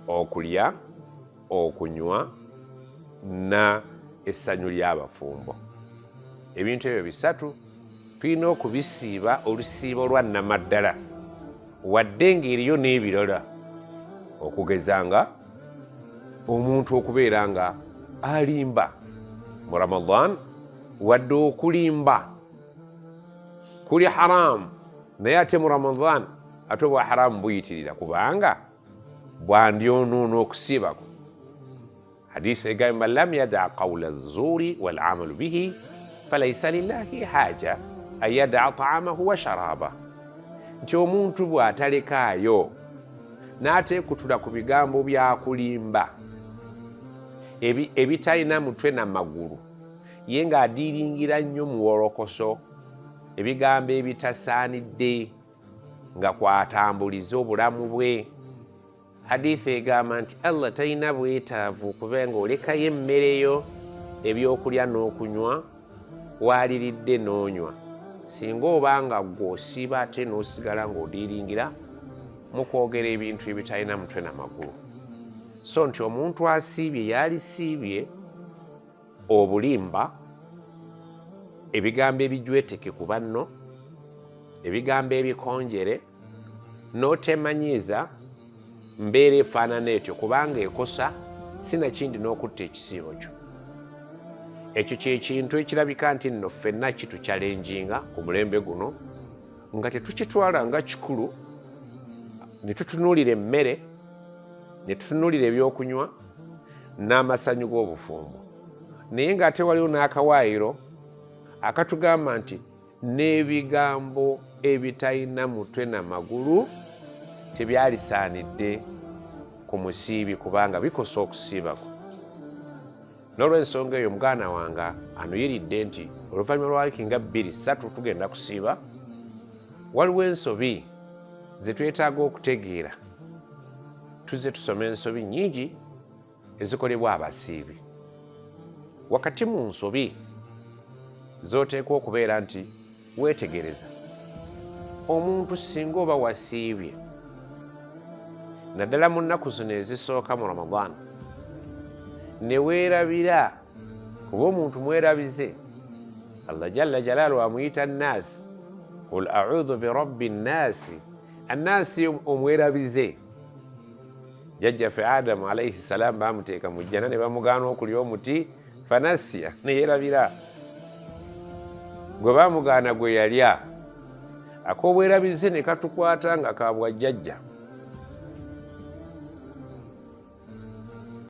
Okulya, okunywa na essanyu ly'abafumbo, ebintu ebyo bisatu tulina okubisiiba olusiibo lwa nnamaddala, wadde ng'eriyo n'ebirala, okugeza nga omuntu okubeera nga alimba mu Ramadan. Wadde okulimba kuli haramu, naye ate mu Ramadan ate obwa haramu buyitirira, kubanga bwandyonoona okusiibako. Hadisi egamba, "Lam yadaa qawla zuuri wal amalu bihi falaisa lillahi haja an yadaa taamahu wa sharaba," nti omuntu bw'atalekaayo n'ateekutula ku bigambo byakulimba ebitalina mutwe na magulu, ye ng'adiiringira nnyo muwolokoso, ebigambo ebitasaanidde nga kwatambuliza obulamu bwe. Hadithi egamba nti Allah talina bwetaavu okuba nga olekayo emmereyo, ebyokulya n'okunywa, waaliridde n'onywa, singa oba nga gwe osiiba ate n'osigala ng'odiiringira mu kwogera ebintu ebitalina mutwe na magulu. So nti omuntu asiibye yalisiibye obulimba, ebigambo ebijweteke ku banno, ebigambo ebikonjere, n'otemanyiiza mbeera efaanana etyo, kubanga ekosa sinakindi n'okutta ekisiibo kyo. Ekyo kyekintu ekirabika nti nno ffenna kitukyalenjinga ku mulembe guno, nga tetukitwala nga kikulu, ne tutunuulira emmere, ne tutunuulira ebyokunywa n'amasanyu g'obufumbo, naye ng'ate waliwo n'akawaayiro akatugamba nti n'ebigambo ebitalina mutwe na magulu tebyalisaanidde ku musiibi, kubanga bikosa okusiibako. N'olwensonga eyo, muganda wange anuyiridde nti oluvannyuma lwa wiiki nga 2, 3 tugenda kusiiba, waliwo ensobi ze twetaaga okutegeera. Tuzze tusoma ensobi nnyingi ezikolebwa abasiibi. Wakati mu nsobi z'oteekwa okubeera nti weetegereza, omuntu singa oba wasiibye, naddala mu nnaku zino ezisooka mu Ramadan, ne weerabira, kuba omuntu mwerabize, Allah jalla jalaalu amuyita Nnaasi, "Qul audhu birabbi nnaasi", annaasi, omwerabize. Jjajjaffe Adamu alaihi salam bamuteeka mu jjana ne bamugaana okulya omuti, fanasiya, neyerabira. Gwe bamugaana gwe yalya. Ak'obwerabize ne katukwata nga kabwajjajja.